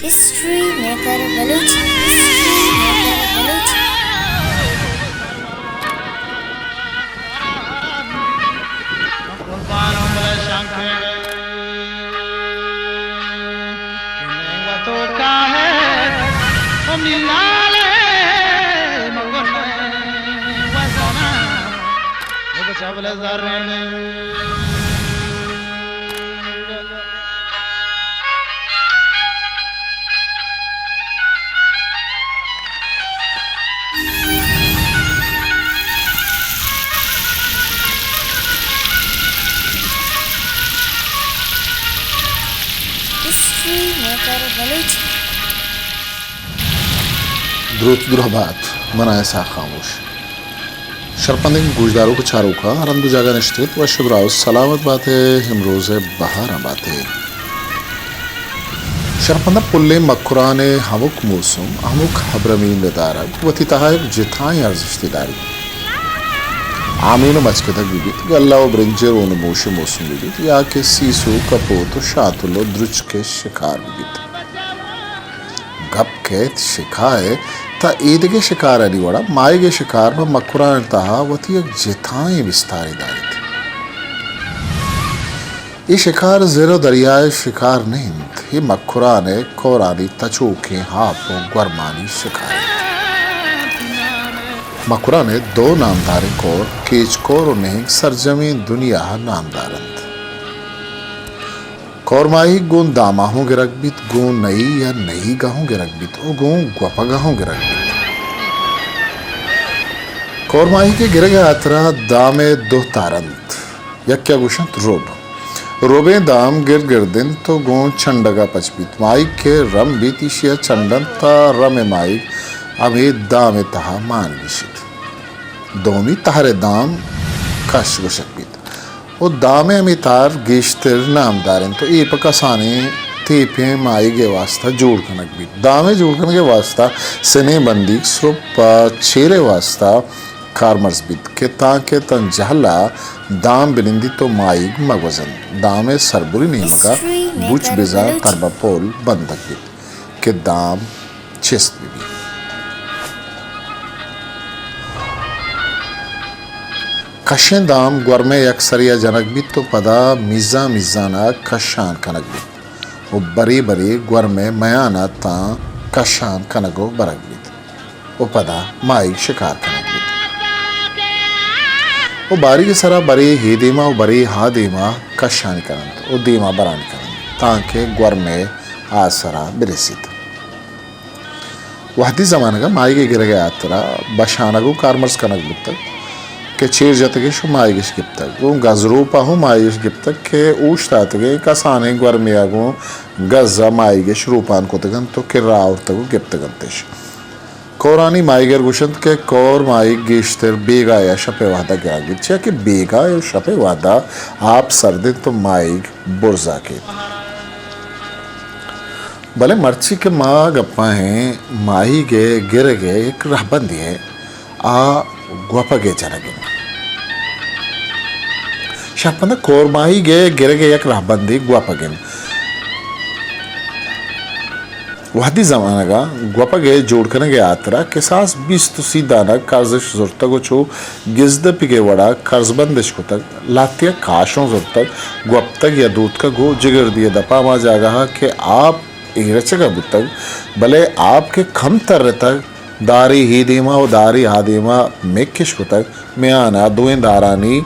History maker Baloch, history maker Baloch. History maker Baloch. دروت درہبات، من آں اسحاق خاموش۔ شرپندیں گوشداروک ءُ چاروکاں، ہر ہند ءُ جاگہ نشتگ ات، وش ءُ دراہ ءُ سلامت بات ئے، امروز ءِ بہاراں بات ئے۔ شرپنداں پلیں مکران ءِ ہمک موسم، ہمک ہبرمی ندارگ وتی تہا یک جتائیں ارزشتے داریت۔ آمین ءُ مچکدگ بہ بیت، گلہ ءُ برنج ءِ رون ءُ موش ءِ موسم بہ بیت، یا کہ سیس ءُ کپوت ءُ شاتل ءُ درچک ءِ شکار بہ بیت۔ گپ کیت شکار ءِ، تہ ایدگہ شکارانی وڑا ماہیگ ءِ شکار پہ مکران ءِ تہا وتی یک جتائیں بستارے داریت۔ اے شکار زر ءُ دریا ءِ شکار نہ انت، اے مکران ءِ کورانی تچوکیں آپ ءُ گورمانی شکار انت۔ مکران ءِ دو نامداریں کور، کیچ کور ءُ نہنگ، سرجمیں دنیا ءَ نامدار انت۔ کورماہیگ گوں داماں ہوں گرگ بیت، گوں نئی یا نہیگاں ہوں گرگ بیت ءُ گوں گوپگاں ہوں گرگ بیت۔ کورماہیگ ءِ گرگ ءِ ہاترا دام ءِ دو تار انت، یکے ءَ گوشنت رب۔ ربیں دام گرد گرد انت ءُ گوں چنڈگ ءَ پچ بیت۔ ماہیگ کہ رم بیت، ایشی ءَ چنڈنت تہ رم ءِ ماہیگ ہمے دام ءِ تہا مان گیشیت۔ دومی تہر ءِ دام کش گوشگ بیت۔ ءُ دام ءِ ہمے تار گیشتر نامدار انت ءُ اے پہ کسانیں تیپیں ماہیگ ءِ واستہ جوڑ کنگ بیت۔ دام ءِ جوڑ کنگ ءِ واستہ سنیں بندیگ سرپ ءَ چیر ءِ واستہ کارمرز بیت کہ تانکہ تاں جہل ءَ دام بنندیت ءُ ماہیگ مہ گوزنت۔ دام ءِ سربری نیمگ ءَ بوچ بزاں تربپول بندگ بیت کہ دام چست بہ بیت۔ کشیں دام گورمے یک سرے ءَ جنگ بیت ءُ پدا میزان میزان ءَ کشان کنگ بیت ءُ برے برے گورمے میان ءَ تاں کشان کنگ ءُ برگ بیت ءُ پدا ماہیگ شکار کنگ بیت ءُ باریگ ءِ سرا برے اے دیما ءُ برے آ دیما کشانی کننت ءُ دیما برانی کننت تانکہ گورمے آسرا برسیت۔ وہدی زمانگ ءَ ماہیگ ءِ گرگ ءِ ہاترا بشانگ ءُ کارمرز کنگ بوتگ کہ چیر جتگش ءُ ماہیگش گپتگ۔ گوں گزروپ ءَ ہوں ماہیگش گپتگ کہ اوشتاتگیں کسانیں گورمے ءَ گوں گز ءَ ماہیگش روپان کتگ انت ءُ کرا آورتگ ءُ گپتگ انتش۔ کورانی ماہیگر گوشنت کہ کور ماہیگ گیشتر بیگاہ یا شپ ءِ وہدا گرگ بیت، چیا کہ بیگاہ ءُ شپ ءِ وہدا آپ سرد انت ءُ ماہیگ برزا کیت۔ بلے مرچی کہ ما گپا ایں ماہیگ ءِ گرگ ءِ یک رہبندے ءِ، آ گوپگ ءِ جنگ انت۔ شرپنداں کور ماہیگ ءِ گرگ ءِ یک رہبندے گوپگ انت۔ وہدی زمانگ ءَ گوپگ ءِ جوڑ کنگ ءِ ہاترا کساس بیست ءُ سی دانگ کرزش زرتگ ءُ چو گزدپیگ ءِ وڑا کرزبندش کتگ۔ لہتے ءَ کاشوں زرتگ، گوپتگ یا دوتکگ ءُ جگردی ءِ دپ ءَ ہما جاگہ ءَ کہ آپ ایرچگ ءَ بوتگ، بلے آپ کہ کم ترتگ، دارے اے دیما ءُ دارے آ دیما مکش کتگ، میان ءَ دوئیں دارانی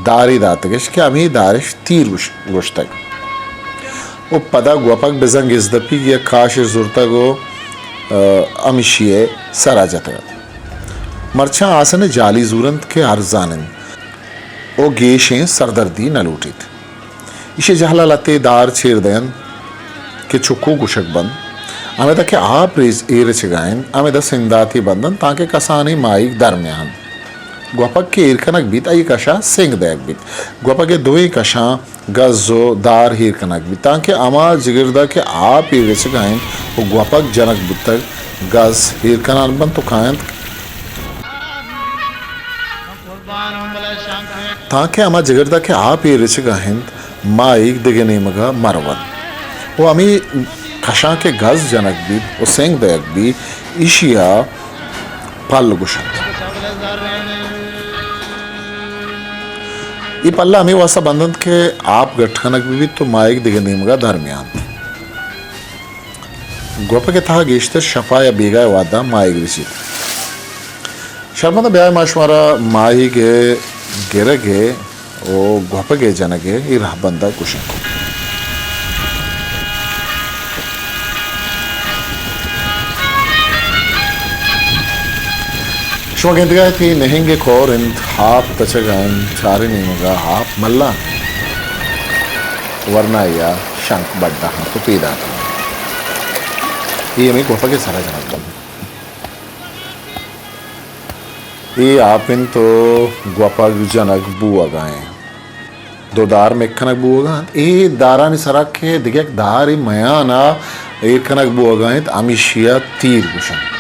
دارے داتگش کہ ہمے دارش تیر گوش-، گوشتگ ءُ پدا گوپگ بزاں گزدپیگ یا کاشش زرتگ ءُ، ءَ، ہمشی ءِ سرا جتگ۔ مرچاں آسن ءِ جالی زورنت کہ ارزان انت ءُ گیشیں سردردی نہ لوٹیت۔ ایشی ءِ جہل ءَ لہتے دار چیر دئینت کہ چکو گوشگ بنت۔ ہمدا کہ آپ ریچ-، ایرچگا انت، ہمدا سنداتے بندنت تانکہ کسانیں ماہیگ در میانت۔ گوپگ کہ ایر کنگ بیت، آئی کشا سنگ دئیگ بیت۔ گوپگ ءِ دوئیں کشاں گز ءُ دار ایر کنگ بیت، تانکہ ہما جگردا کہ آپ ایرچگا انت ءُ گوپگ جنگ بوتگ، گز ایر کنان بنت ءُ کاینت، تانکہ ہما جگردا کہ آپ ایرچگا انت، ماہیگ دگہ نیمگا مرونت۔ ءُ ہمے کشاں کہ گز جنگ بیت و سنگ دئیگ بیت، ایشی ءَ پل گوشنت۔ اے پل ءَ ہمے واسطہ بندنت کہ آپ گٹ کنگ بہ بیت و ماہیگ دگہ نیمگ ءَ در میانت۔ گوپک ءِ تہا گیشتر شپ ءَ یا بیگاہ ءِ وہداں ماہیگ رسیت۔ شرمنداں، بیائے ما شمارا ماہیگ ءِ گرگ ءِ و گوپگ ءِ جنگ ءِ اے رہبند ءَ گوشیں۔ شما گندگ ءَ ات کہ نہنگ ءِ کور انت، آپ تچگ ءَ انت، چاریں نیمگ ءَ آپ ملاں، ورنایے ءَ شنک بڈ ءَ انت و پیداک انت۔ اے ہمے گوپگ ءِ سر ءَ جنگ بنت۔ اے آپ انت و گوپگ جنگ بوگ ءَ انت۔ دو دار مک کنگ بوگ ءَ انت۔ اے دارانی سرا کہ دگہ یک دارے میان ءَ ایر کنگ بوگ ءَ انت، ہمیشی ءَ تیر گوشنت۔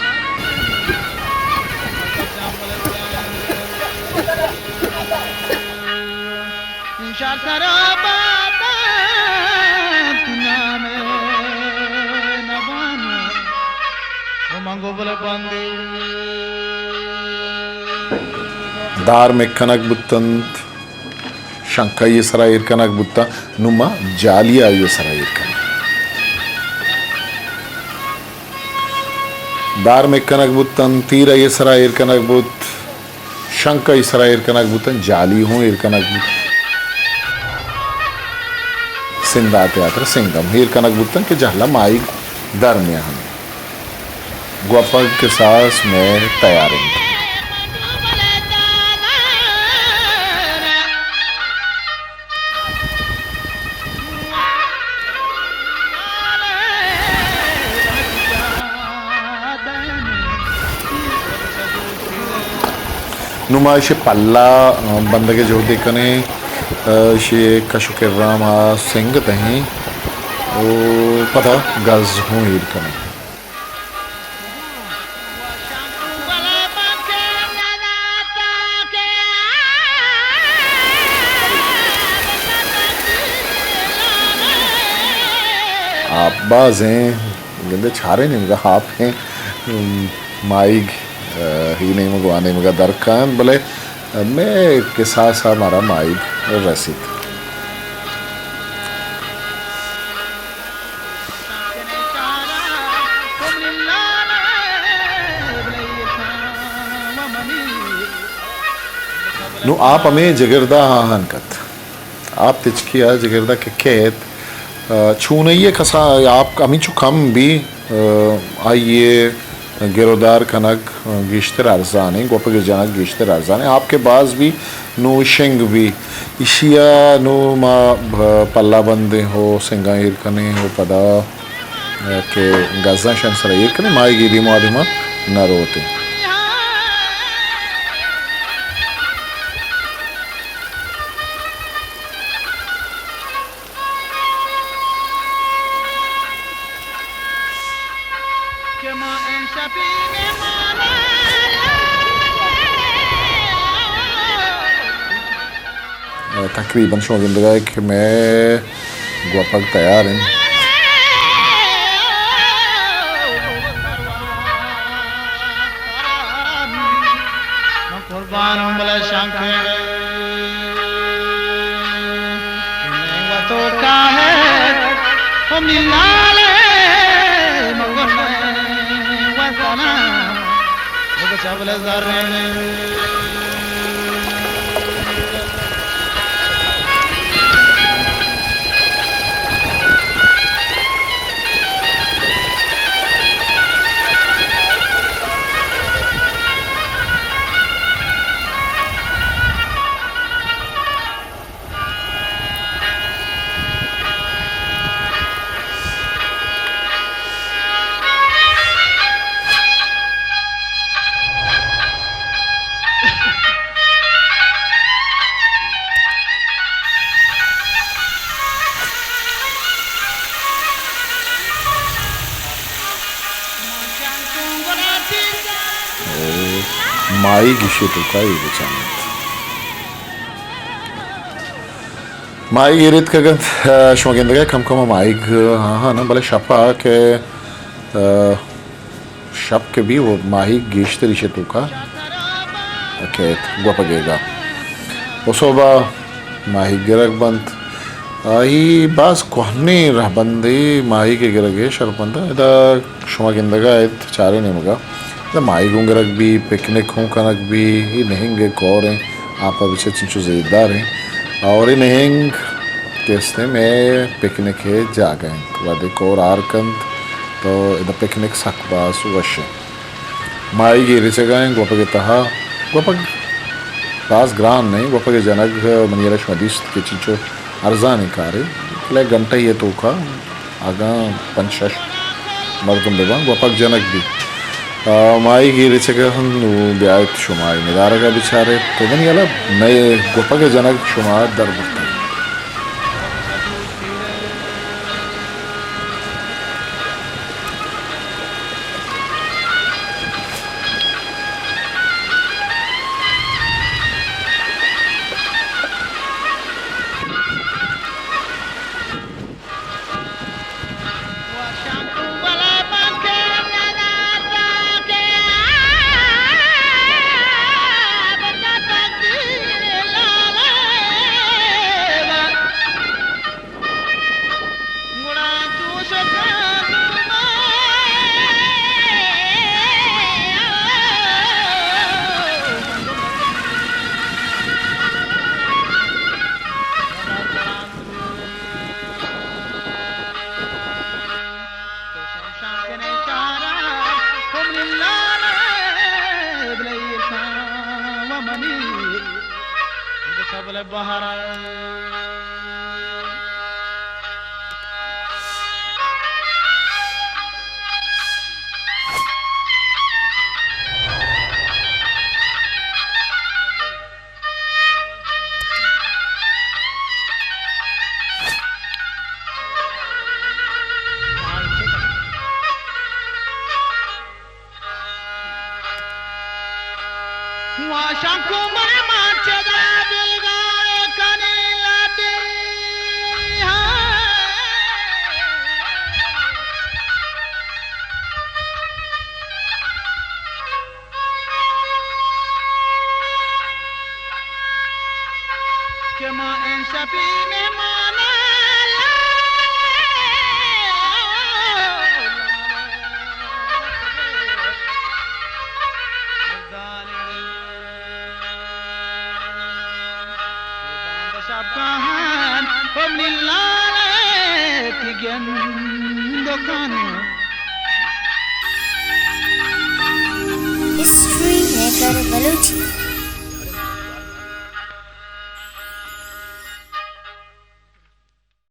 دار مک کنگ بوت انت، شنک آئی ءِ سرا ایر کنگ بوت انت، نوں ما جالی آئی ءِ سرا ایر کنیں۔ دار مک کنگ بوت انت، تیر آئی ءِ سرا ایر کنگ بوت، شنک آئی ءِ سرا ایر کنگ بوت انت، جالی ہوں ایر کنگ بوت۔ سندات ءِ ہاترا سنگ ہم ایر کنگ بوت انت کہ جہلا ماہیگ در میان انت۔ گوپگ کساس مئے تیار انت۔ نوں ما ایشی پلا بندگ ءِ جہد ءَ کنیں، ایشی کش و کراں ما سنگ دئیں و پدا گز ہوں ایر کنیں۔ آپ باز ایں، گندے چاریں نیمگا آپ ایں، ماہیگ، اے، ہی نیمگ و آ نیمگا در کاینت، بلے مئے کساسا مارا ماہیگ رسیت۔ نوں آپ ہمے جگردا آہان کت۔ آپ تچکی ءَ جگردا کہ کیت، آ، چونئی ءَ کسا آپ ہمینچو کم بی، آ، آئی ءِ گرودار کنگ گیشتر ارزان ایں، گوپگ ءِ جنگ گیشتر ارزان ایں۔ آپ کہ باز بی، نوں شنگ بی۔ ایشی ءَ نوں ما ب-، پلا بندیں ہو سنگاں ایر کنیں ہو پدا کہ گزاں شن سرا ایر کنیں، ماہیگ اے دیم ءُ آ دیم ءَ نہ روت ایں۔ تقریباً شما گندگا ئے کہ مئے گوپگ تیار انت۔ قربان بلے شنکر، تو کاہے، او ملالے، مگن وطن، او بچا بلے زرین۔ ماہیگ ایشی توکا اے بچان انت۔ ماہیگ ایر اتکگ انت، شما گندگ ءَ کم کم ءَ ماہیگ، ہاں ہاں نا، بلے شپ ءَ کہ، آ، شپ کہ بی و ماہیگ گیشتر ایشی توکا کیت گوپگیگا۔ و صوبہ ماہیگ گرگ بنت۔ آئی باز کوہنیں رہبندے ماہیگ گرگ ءِ شرپند ءَ۔ ادا شما گندگ ءَ ات چاریں نیمگ ءَ۔ ادا ماہیگ اوں گرگ بی، پکنک اوں کنگ بی، اے نہنگ ءِ کور ایں، آپ ءَ بچار چنچو زیبدار ایں۔ اور اے نہنگ کہ استیں مئے پکنک ءِ جاگہ انت۔ وہدے کور آر کنت تو ادا پکنک سک باز وش انت۔ ماہیگ ایر اتکگ ءَ انت گوپگ ءِ تہا۔ گوپگ باز گران نہ انت، گوپگ ءِ جنگ منی ہیال ءَ شما دیست کہ چنچو ارزانیں کارے، بلے گھنٹہ یے توکا اگاں پنچ شش مردم بہ باں، گوپگ جنگ بیت۔ آ، ماہیگ ایر اتکگ ءَ انت، نوں بیایت شما اے ندارگ ءَ بچاریت۔ تو منی ہیال ءَ مئے گوپگ ءِ جنگ شما در برتگ۔ کہ ما انشپی مہمان شپان پمنی لال کی گندکان۔ History maker Balochi.